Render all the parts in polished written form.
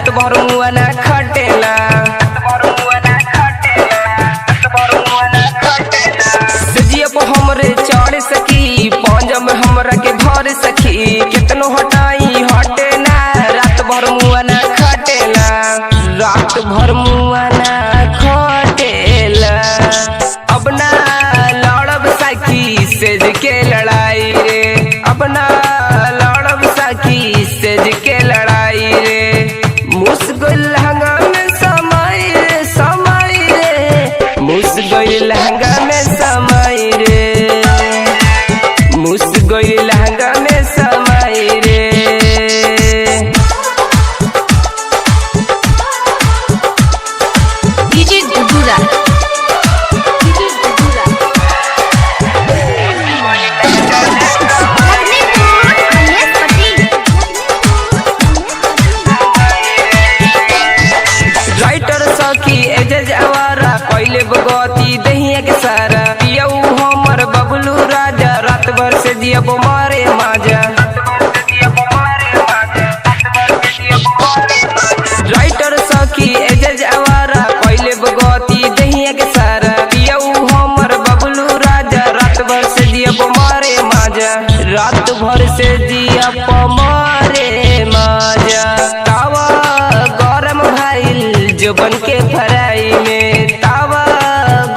रात भर मुआ ना खटेला। सजिया पर हमरे चढ़ सकी, पंजा में हमरा के भर सखी। केतनो हटाई हटे ना, रात भर मुआ ना खटेला। रात भर मुआ ना खटेला। अब ना लड़ब सखी सेज के लड़ाई रे, अब ना लड़ब सखी सेज के लड़ाई रे। मुस गइल लहंगा में समाई रे, समाई रे। मुस गइल लहंगा में समाई रे, मुस गइल लहंगा में समाई रे। DJ Guddu Raj, DJ Guddu Raj. Laxmipur Mahesh Patel. Writer सखी एजज आवारा कैले बगती दहिया के सारा। पियऊ हमर बबलू राजा रात भर से दिया मारे माजा। राइटर सखी एजज आवारा कैले बगती दहिया के सारा। पियऊ हमर बबलू राजा रात भर से दिया मारे माजा। रात भर से दिया मारे माजा। तावा गरम भइल जोबन के फराई में, तावा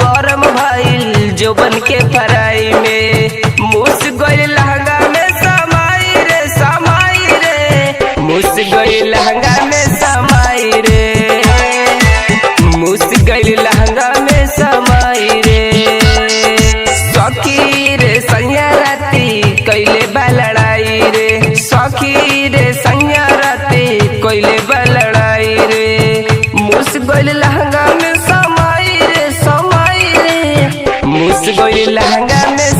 गरम भइल जोबन के फराई में। मुस गइल लहंगा में समाई रे, समाई रे। मुस गइल लहंगा में समाई रे, मुस गइल लहंगा में समाई रे। सखी रे सैया राती कैले बा लड़ाई रे, सखी रे सैया राती कैले बा लड़ाई रे। मुस गइल लहंगा में समाई रे, समाई रे। मुस गइल लहंगा में